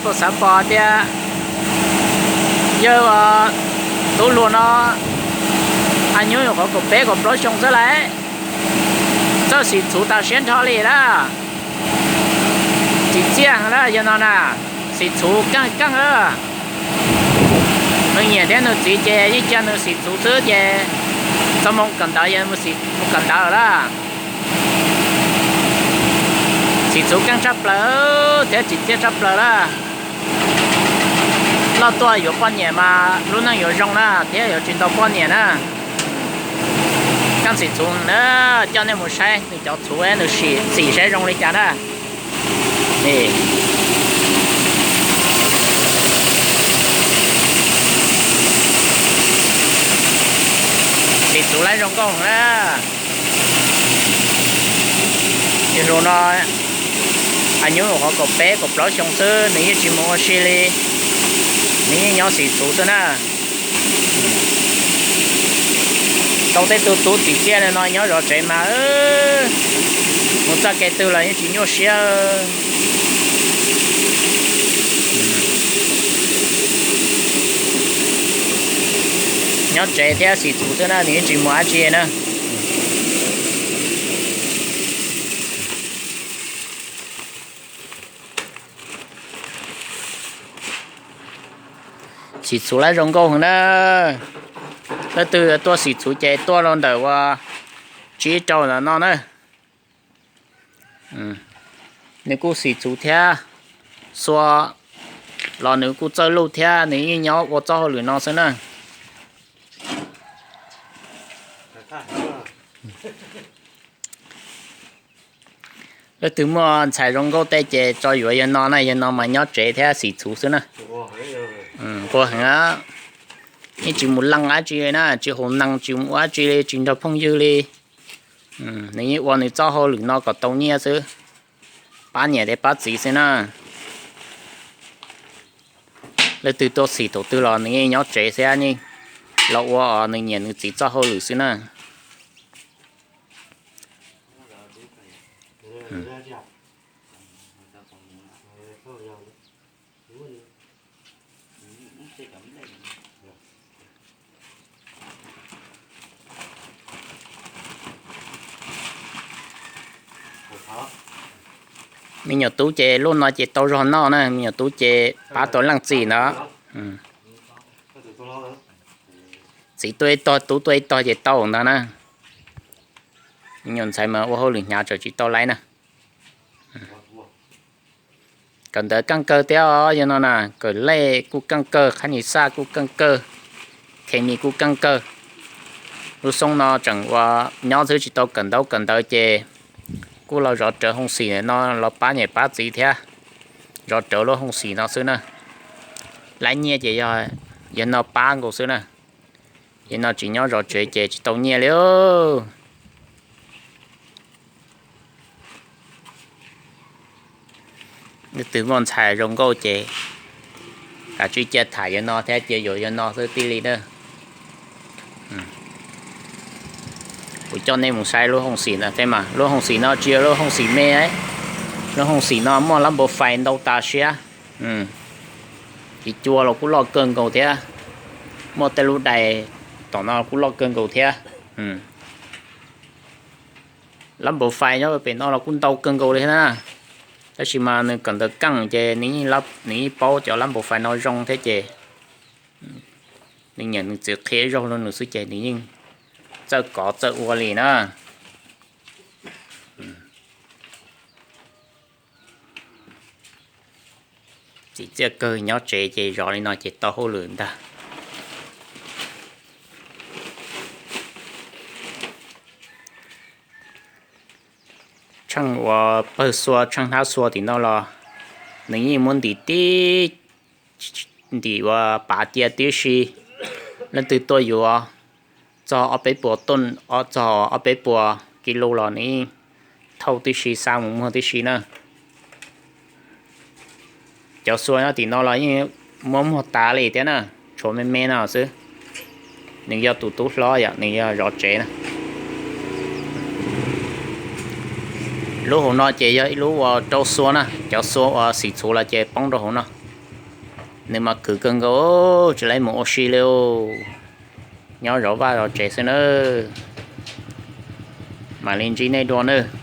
Kuv xav pom tias yawg tub hluas no, a, nyuam qhuav kaum peb kaum plaub xyoo xwb lawm, txawj xim txhuv tas siab nrho li lawm. Tsim txiaj heev lawm yawg no na, xim txhuv keej keej lawm. Nws niam thiab nws txiv ces yeej cia nws xim txhuv xwb ces txog moo kawm ntawv yawg mus kawm ntawv lawm. Xim txhuv keej tshaj plaws thiab tsim txiaj tshaj plaws lawm. Loj tuaj yuav poj niam mas lub neej yuav zoo na thiab yuav tsis ntau poj niam na. Keej xim txhuv na, coj nej mus saib nws cov txhuv nws xim saib zoo li cas na. Xim txhuv lawm zoo nkauj na. Tus hluas no, a, nyuam qhuav kaum peb kaum plaub xyoo xwb nws yeej tsis mus ua si li, nws yeej nyob xim txhuv xwb na. Tau tej tug tub tsim txiaj li no nyob zov tsev mas mus txoj kev twg los yeej tsis nyuaj siab. Nyob tsev thiab xim txhuv xwb na, nws yeej tsis mus dab tsi na. Xim txhuv lawm zoo nkauj heev na. Leej twg tuaj xim txhuv ces tuaj rau ntawm uas tsib rau ntawm no na. Nws kuj xim txhuv thiab, xua los nws kuj txawj luj thiab, nws yeej nyob ua txoj hauj lwm no xwb na. Leej twg muaj ntxhais zoo nkauj tej ces tso yuav yawg no na, yawg no mas nyob tsev thiab xim txhuv xwb na. Nquag heev, yeej tsis mus leej dab tsi li na, tsis haus nees tsis mus ua dab tsi li, tsis nrog phooj ywg li. Nws yeej ua nws txoj hauj lwm no kom tau nyiaj xwb, pab niam thiab pab txiv xwb na. Leej twg tuaj xim thaum twg los nws yeej nyob tsev thiab, yeej los ua nws niam nws txiv txoj hauj lwm xwb na. Me nyuam tub ces lub no ces tau zog noj na, me nyuam tub ces pab tau leej txiv ntawd. Txiv tuaj ib tog tub tuaj ib tog ces tau ntag na. Me nyuam ntxhais mas ua hauj lwm hnyav tsawm tsis tau laiv na. Kawm ntawv keej kawg thiab os, yog no na, kawm lej kuj keej kawg, qhab nis xaj kuj keej kawg, khes mis kuj keej kawg. Lub xyoo no tseem ua nyob xwb tsis tau kawm ntaub kawm ntawv ces kuj los zov rawv hoo xim no los pab niam pab txiv thiab, zov rawv lub hoo xim no xwb na. Laiv nyiaj ces yog no pab nkaus xwb na. Yog no tsis nyob zov tsev ces tsis tau nyiaj li. Leej twg muaj ntxhais zoo nkauj ces kav tsij cia tham yog no thiab cia yuav yog no xwb tij li na. Kuv coj nej mus saib lub hoo xim no thiab mas, lub hoo xim no tsis yog lub hoo xim me, lub hoo xim no muaj lab npau fais ntau tas siab. Tiv cua los kuj loj kawg nkaus thiab, muaj tej lub dais tom no kuj loj kawg nkaus thiab. Lab npau fais nyob pem no los kuj ntau kawg nkaus li thiab na. Tab sis mas nws kawm ntawv keej ces nws yeej paub cov lab npau fais no zoo thiab ces nws niam nws txiv qhia zaug rau nws xwb ces nws yeej txawj kov txawj ua li na. Txiv txiaj kawg, nyob tsev ces zov li no ces tau hauj lwm ntag. Tsheej uas pawg xua, tsheej hnab xua tim no los nws yeej muab ntim tib, ntim uas pav cia tib si. Leej twg tuaj yuav txog ob peb puas, txog ob peb puas kis lus los nws yeej thauj tib si xa mus muag tib si na. Cov xua nyob tim no los yeej muab muag tas li thiab na, tshuav me me no xwb. Nws yog tus tub hlob yom, nws yog zov tsev na. Lub hauv no ces yog ib lub uas rau xua na, cov xua uas xim txhuv los ces poob rau hauv no. Nws mas khwv kawg nkaus, tsis laib mus ua si li. Nyob zov vaj zov tsev xwb nawb. Mam li ntsib nej dua nawb.